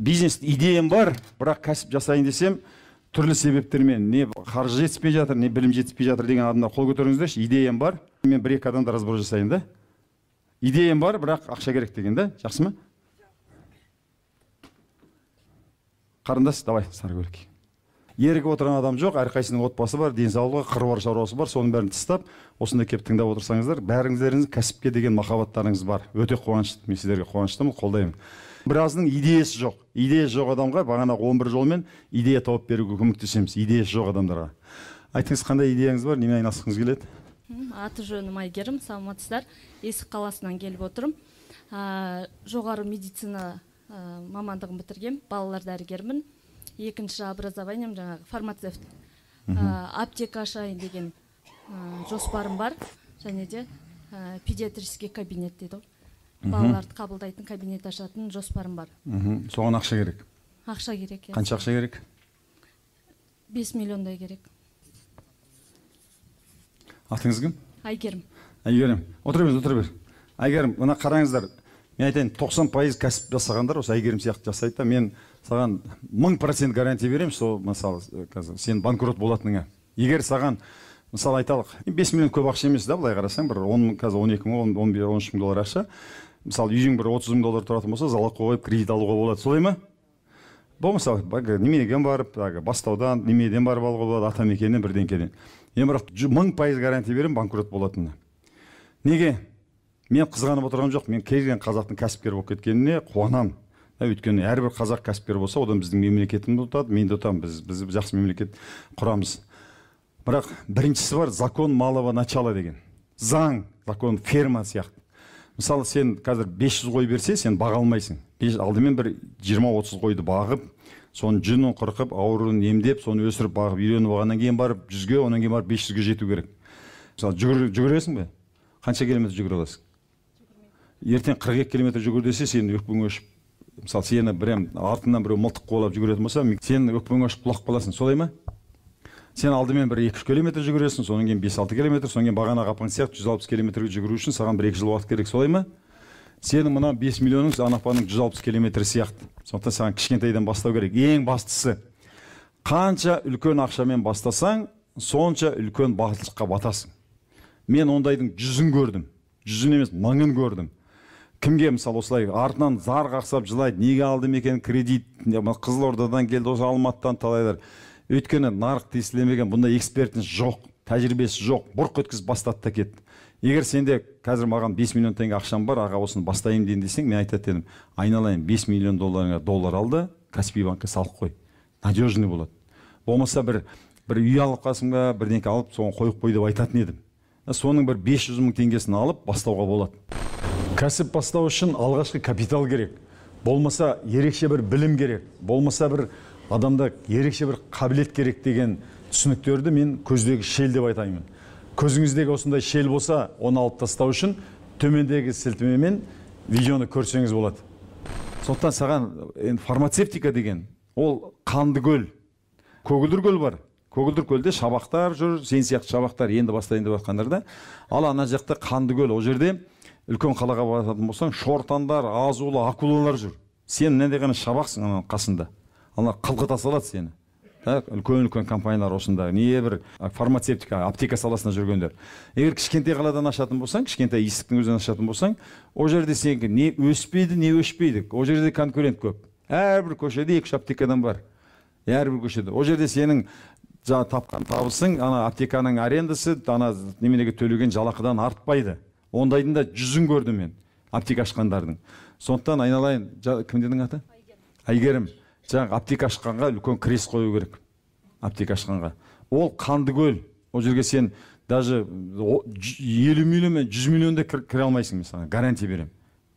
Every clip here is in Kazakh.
Бизнес идеям бар, бірақ кәсіп жасайын десем, түрлі себептермен не қаржы жетіспей жатыр, не білім жетіспей жатыр деген адамдар қол көтеріңіздерші. Идеям бар, мен бір-екі адамды разбор жасайын да. Идеям бар, бірақ ақша керек деген да, жақсы ма? Қарындас, давай, сары көйлек. Ерігіп отырған адам жоқ, әрқайсысының отбасы бар, денсаулығы, қыруар шаруасы бар, соның бәрін тастап, осында келіп тыңдап отырсаңыздар, бәріңіздеріңіз кәсіпке деген махаббаттарыңыз бар. Өте қуанышты, мен сіздерге қуаныштымын, қолдаймын. Біразының идеясы жоқ. Идеясы жоқ адамға бағанағы 11 жолмен идея тауып беруге көмектесеміз. Идеясы жоқ адамдарға. Айтыңыз, қандай идеяңыз бар, немен айналысқыңыз келеді? Аты жөнім Айгерім, саламатсыздар. Есік қаласынан келіп отырмын. Жоғары медицина мамандығын бітіргем, балалар дәрігерімін. Екінші образованием жаңағы фармацевт. Аптека ашайын деген жоспарым бар. Және де педиатрический кабинет дейді ғой. Балаларды қабылдайтын кабинет ашатын жоспарым бар. Соған ақша керек? Ақша керек, иә. Қанша ақша керек? 5 миллиондай керек. Атыңыз кім? Айгерім. Айгерім. Отыра бер, отыра бер. Айгерім, мына қараңыздар. Мен айтайын, 90% кәсіп жасағандар осы Айгерім сияқты жасайды да. Мен саған 1000% гарантия беремін, сол мысалы қазір сен банкрот болатыныңа. Егер саған, мысалы айталық, 5 миллион көп ақша емес да, былай қарасаң, бір 10 мың, қазір 12 мың, 11, 13 мың доллар ақша. Мысалы, үйің бір 30 мың доллар тұратын болса, залог қойып кредит алуға болады, солай ма? Болмаса, немеден барып, бастаудан, немеден барып алуға болады, атамекеннен, бірдеңкеден. Мен бірақ 1000% гарантия беремін банкрот болатынына. Неге? Мен қызғанып отырған жоқ, мен кез келген қазақтың кәсіпкер болып кеткеніне қуанамын. Өйткені әрбір қазақ кәсіпкер болса, одан біздің мемлекетіміз ұтады, мен де ұтамын, біз жақсы мемлекет құрамыз. Бірақ біріншісі бар, закон малого начала деген. Заң, закон ферма сияқты. Мысалы, сен қазір 500 қой берсе, сен баға алмайсың. Алдымен бір 20-30 қойды бағып, соның жүнін қырқып, ауруын емдеп, соны өсіріп бағып, үйреніп алғаннан кейін барып 100-ге, одан кейін барып 500-ге жету керек. Мысалы, жүгіресің бе? Қанша километр жүгіре аласың? Ертең 42 километр жүгір десе, сен өкпең өшіп, мысалы, сені бірем артынан біреу мылтық қуалап жүгіретін болса, сен өкпең өшіп құлап қаласың, солай ма? Сен алдымен бір 2-3 километр жүгіресің, содан кейін 5-6 километр, содан кейін бағанағы апаң сияқты 160 километрге жүгіру үшін саған 1-2 жыл уақыт керек, солай ма? Сенің мына 5 миллионың ана апаның 160 километрі сияқты. Сондықтан саған кішкентайдан бастау керек. Ең бастысы, қанша үлкен ақшамен бастасаң, сонша үлкен батылдыққа батасың. Мен ондайдың 100-ін көрдім. 100-ін емес, 1000-ын көрдім. Кімге мысалы осылай артынан зар қақсап жылайды, неге алдым екен кредит, Қызылордадан келді, осы Алматыдан талайлар. Өйткені нарық тесілмеген, бұндай экспертіңіз жоқ, тәжірибесі жоқ, бұрқ өткізіп бастады да кетті. Егер сенде қазір маған 5 миллион теңге ақшам бар, аға осыны бастайын дейін десең, мен айтатын едім, айналайын 5 миллион долларыңа доллар алды, Каспий банкке салып қой. Надежный болады. Болмаса бір үй алып қасымға, бірдеңке алып, соны қойып қой деп айтатын едім. Соның бір 500 мың теңгесін алып бастауға болады. Кәсіп бастау үшін алғашқы капитал керек. Болмаса ерекше бір білім керек. Болмаса бір адамда ерекше бір қабілет керек деген түсініктерді мен көздегі шел деп айтаймын. Көзіңіздегі осындай шел болса, оны алып тастау үшін төмендегі сілтемемен видеоны көрсеңіз болады. Сондықтан саған фармацевтика деген ол қанды көл. Көгілдір көл бар. Көгілдір көлде шабақтар жүр, сен сияқты шабақтар енді бастайын деп жатқандар да. Ал ана жақта қанды көл, ол жерде үлкен қалаға баратын болсаң, шортандар, азулы акулалар жүр. Сен мынандай ғана шабақсың ананың қасында. Ана қылқыта салады сені. Үлкен-үлкен компаниялар осында, не бір фармацевтика, аптека саласында жүргендер. Егер кішкентай қаладан ашатын болсаң, кішкентай есіктің өзінен ашатын болсаң, ол жерде сенікі не өспейді, не өшпейді. Ол жерде конкурент көп. Әрбір көшеде 2-3 аптекадан бар. Әрбір көшеде. Ол жерде сенің тапқан табысың, ана аптеканың арендасы, ана неменеге төлеген жалақыдан артпайды. Ондайдың да 100-ін көрдім мен, аптека ашқандардың. Сондықтан айналайын, кім дедің аты? Айгерім. Жаңағы аптека ашқанға үлкен крест қою керек. Аптека ашқанға. Ол қанды көл. Ол жерге сен даже 50 миллион мен 100 миллион да кіре алмайсың, мен саған гарантия беремін.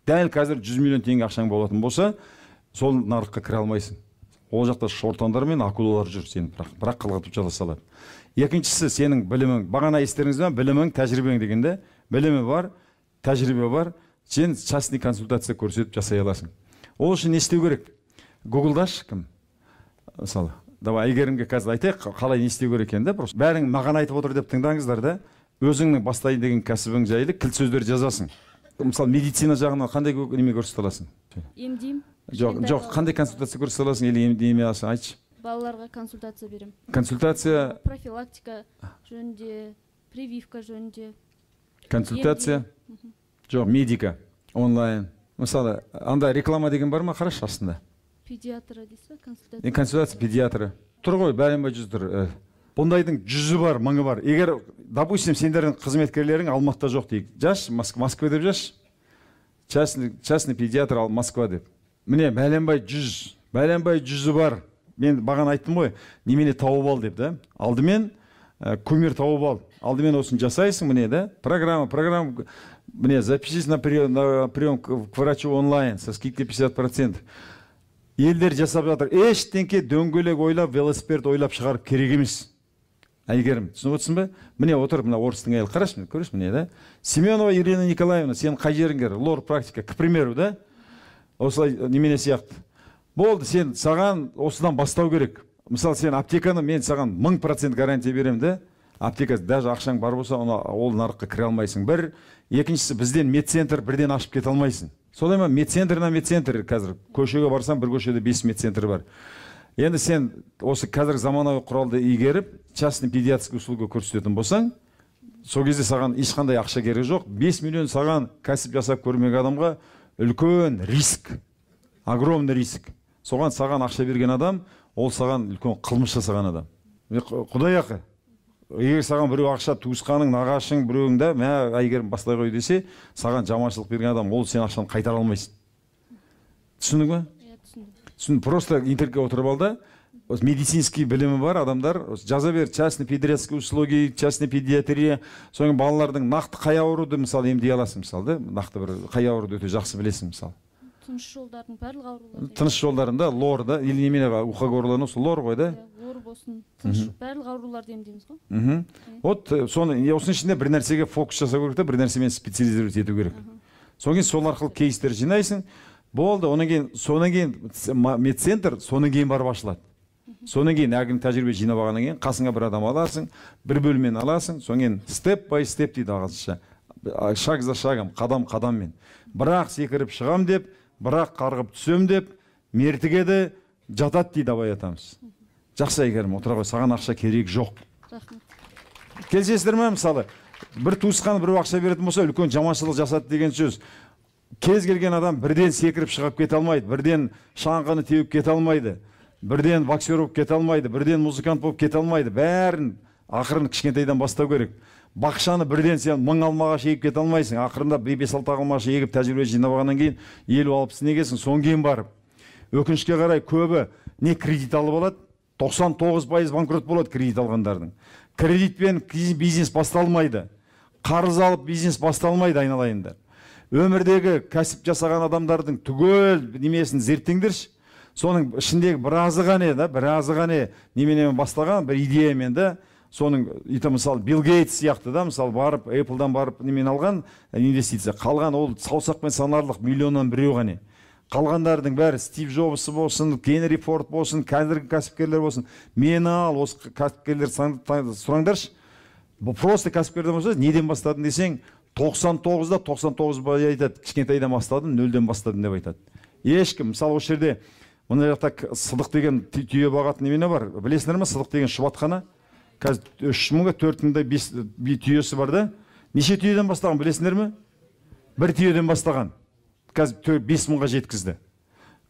Дәл қазір 100 миллион теңге ақшаң болатын болса, сол нарыққа кіре алмайсың. Ол жақта шортандар мен акулалар жүр, сені бірақ қылғытып жала салады. Екіншісі, сенің білімің, бағана естеріңізде ме, білімің, тәжірибең дегенде, білімі бар, тәжірибе бар, сен частный консультация көрсетіп жасай аласың. Ол үшін не істеу керек? Гуглда кім? Мысалы, давай Айгерімге қазір айтайық, қалай не істеу керек екенін да, просто бәрің маған айтып отыр деп тыңдаңыздар да, өзіңнің бастайын деген кәсібің жайлы кілт сөздер жазасың. Мысалы, медицина жағынан қандай неме көрсете аласың? Емдеймін. Жоқ, жоқ, қандай консультация көрсете аласың или емдей аласың, айтшы. Балаларға консультация беремін. Консультация? Профилактика жөнінде, прививка жөнінде. Консультация? Жоқ, медика онлайн. Мысалы, анда реклама деген бар ма, қарашы астында. Педиатра дейсіз ба, консультация? Консультация педиатра. Тұр ғой, бәленбай жүз тұр. Бұндайдың жүзі бар, мыңы бар. Егер, допустим, сендердің қызметкерлерің Алматыда жоқ дейік. Жаш, Москва деп жаш. Частный педиатр ал Москва деп. Міне, бәленбай жүз, бәленбай жүзі бар. Мен бағана айттым ғой, немене тауып ал деп, да? Алдымен кумир тауып ал. Алдымен осыны жасайсың, міне, да? Программа, программа, міне, запишись на прием к врачу онлайн со скидкой 50%. Елдер жасап жатыр. Ештеңке дөңгелек ойлап, велосипед ойлап шығарып керек емес. Әйгерім, түсініп отырсың ба? Міне отыр, мына орыстың әйелі, қарашы, міне, көресің, міне, да? Семенова Ирина Николаевна, сен қай жерің кер? Лор практика, к примеру, да? Осылай немене сияқты. Болды, сен саған осыдан бастау керек. Мысалы, сен аптеканы, мен саған 1000% гарантия беремін, да? Аптека, даже ақшаң бар болса, оны, ол нарыққа кіре алмайсың. Бір, екіншісі, бізден медцентр бірден ашып кете алмайсың. Солай ма? Медцентр на медцентр қазір. Көшеге барсаң, бір көшеде 5 медцентр бар. Енді сен осы қазіргі заманауи құралды игеріп, частный педиатрический услуга көрсететін болсаң, сол кезде саған ешқандай ақша керек жоқ. 5 миллион саған, кәсіп жасап көрмеген адамға, үлкен риск, огромный риск. Соған саған ақша берген адам, ол саған үлкен қылмыс жасаған адам. Құдай ақы. Егер саған біреу ақша, туысқаның, нағашың, біреуің да, мә, Әйгерім, бастай қой десе, саған жаманшылық берген адам, ол сен ақшаны қайтара алмайсың. Түсіндің ба? Иә, түсіндім. Түсін, просто интернетке отырып ал да, осы медицинский білімі бар адамдар, осы жаза бер, частный педиатрические услуги, частный педиатрия, содан кейін балалардың нақты қай ауруды, мысалы, емдей аласың, мысалы, да, нақты бір қай ауруды өте жақсы білесің, мысалы. Тыныс жолдардың барлық аурулары. Тыныс жолдарында лор да, или немене, ухо, горло, нос, лор ғой, да? Иә, лор болсын, тыныс, барлық ауруларды емдейміз ғой. Вот соны, осының ішінде бір нәрсеге фокус жасау керек та, бір нәрсемен специализировать ету керек. Содан кейін сол арқылы кейстер жинайсың, болды, одан кейін, содан кейін медцентр, содан кейін барып ашылады. Содан кейін әлгіні тәжірибе жинап алғаннан кейін қасыңа бір адам аласың, бір бөлмені аласың, содан кейін step by step дейді ағылшынша. Шаг за шагом, қадам қадаммен. Бірақ секіріп шығам деп, бірақ қарғып түсем деп, мертігеді, жатады дейді Абай атамыз. Жақсы, Әйгерім, отыра ғой, саған ақша керек жоқ. Рахмет. Келісесіздер ме, мысалы, бір туысқан біреу ақша беретін болса, үлкен жаманшылық жасады деген сөз. Кез келген адам бірден секіріп шығып кете алмайды, бірден шаңғыны теуіп кете алмайды, бірден боксер болып кете алмайды, бірден музыкант болып кете алмайды. Бәрін ақырын кішкентайдан бастау керек. Бақшаны бірден сен 1000 алмаға егіп кете алмайсың. Ақырында 5-6 алмаға егіп, тәжірибе жинап алғаннан кейін 50-60 егесің, содан кейін барып. Өкінішке қарай, көбі не кредит алып алады, 99% банкрот болады кредит алғандардың. Кредитпен бизнес басталмайды. Қарыз алып бизнес басталмайды, айналайындар. Өмірдегі кәсіп жасаған адамдардың түгел немесін зерттеңдерші. Соның ішіндегі біразы ғана, да, біразы ғана неменемен бастаған, бір идеямен, да, соның, ит, мысалы, Билл Гейтс сияқты, да, мысалы, барып, Apple'дан барып немен алған инвестиция. Қалған ол саусақпен санарлық миллионнан біреу ғана. Қалғандардың бәрі, Стив Джобсы болсын, Генри Форд болсын, қазіргі кәсіпкерлер болсын, мені ал, осы кәсіпкерлер сұраңдаршы. Бұл просто кәсіпкерден болса, неден бастадың десең, 99-да 99 бай айтады, кішкентайдан бастадым, нөлден бастадым деп айтады. Ешкім, мысалы, осы жерде мына жақта Сыдық деген түйе бағатын немене бар, білесіңдер ме? Сыдық деген шұбатхана. Қазір 3000-ға, 4000-дай бес түйесі бар да. Неше түйеден бастаған, білесіңдер ме? Бір түйеден бастаған. Қазір 5000-ға жеткізді.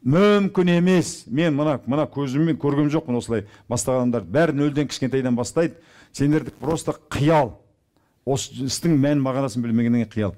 Мүмкін емес. Мен мына көзіммен көргем жоқпын осылай бастағандар. Бәрі нөлден, кішкентайдан бастайды. Сендерді просто қиял. Осы істің мән мағынасын білмегеннен кейін қиял.